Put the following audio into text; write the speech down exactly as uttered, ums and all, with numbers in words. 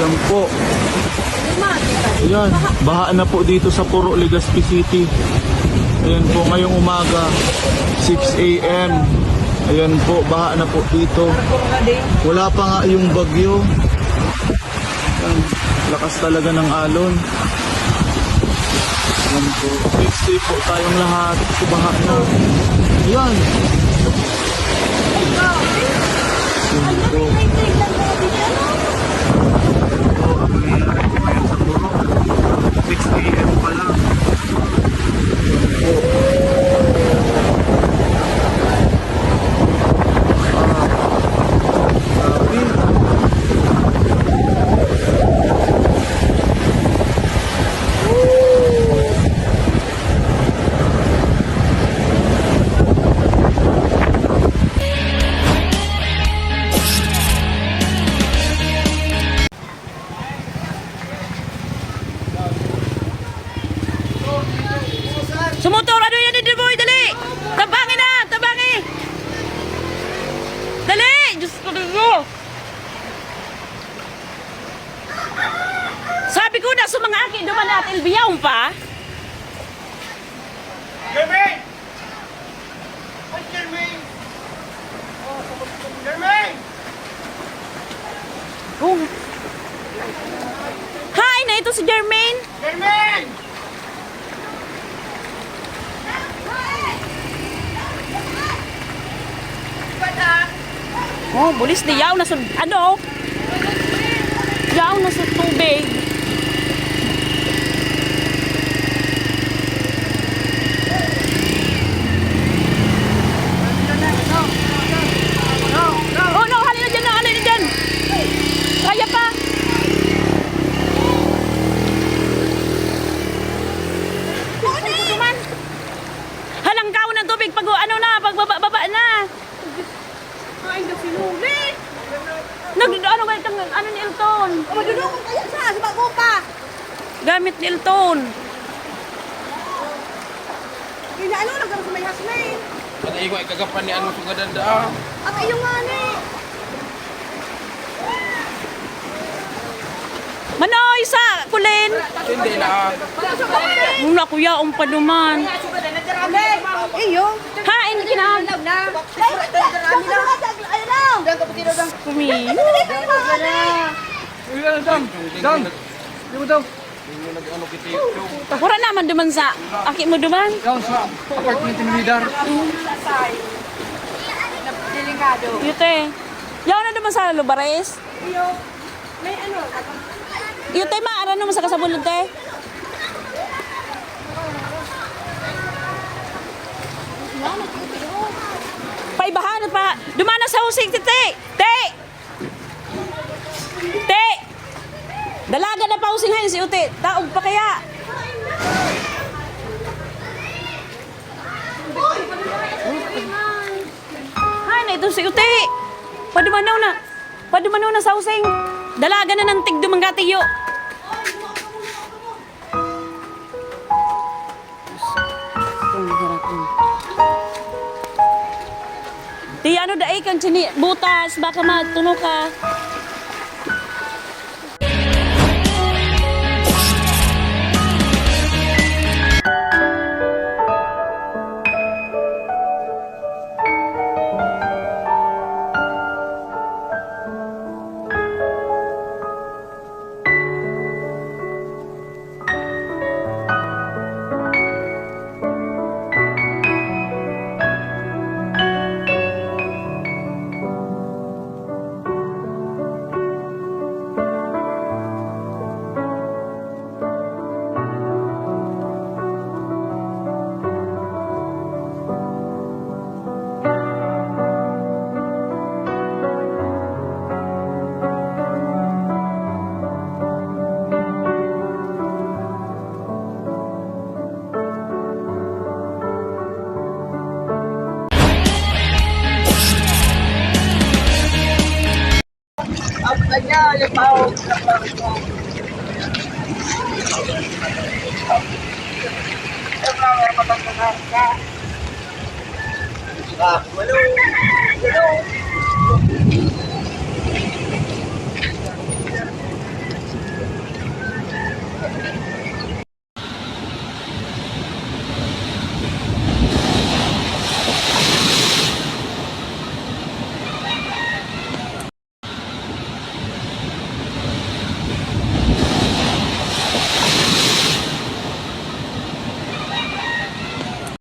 Ayan po. Ayan, baha na po dito sa Puro, Legazpi City. Ayan po, ngayong umaga, six a m. Ayan po, baha na po dito. Wala pa nga yung bagyo. Ayan, lakas talaga ng alon. Ayan po. Stay safe po tayong lahat. Kasi baha na. Ayan. Ayan po. Ayan po, ang nangyayari po ngayon sa Puro. Six a m pa lang. Ayan po. Ah, grabe. Sumotor! Ano yan, Inday Boy? Dali! Tabangi na! Tabangi! Dali! Diyos ko, Diyos ko! Sabi ko na sa mga aki, duman na at ilbiyaw pa. Jermaine! Ay, Jermaine! Jermaine! Oh. Hi, na ito si Jermaine. Jermaine! Oh, bulis di yaw na sud-, ano? Yaw na sa tubig. Oh, no, halina dyan, no, halina dyan. Kaya pa. Halangkaw ng tubig pag, ano na, pagbaba-baba na. Ay, nasinuli. Nag-, ano ba itong, ano ni Elton? Oh, madulungan kaya siya, sa bago pa. Gamit ni Elton. Inaano, nagkaroon sa may hasmin. Pati ko ay kagapan ni ano, sugadan da. At iyo nga ni. Manoy sa kulin. Hindi na. Muna kuya, ang paduman. Iyo. Hain kinag. Kumi. Uy, ano, Dang? Dang! Di mo daw. Mura naman duman sa aki mo duman. Dang sa apartment ni Lidar. Delikado. Yute. Yaw na duman sa Lubares. Iyo. May ano? Yute, ma, aran mo sa kasabulod, te. Paibahan pa. Duman na sa husing, titi. Te! Te! Dalaga na pa using hain si Uti. Taog pa kaya? Hay, na ito si Uti. Padumanaw na. Padumanaw na sa using. Dalaga na ng tigdumang katiyo. Itong harap mo. Di ano, dai kang chini-, butas, baka matuno ka. Ang kanya, yung tao, Ah, hello. Hello.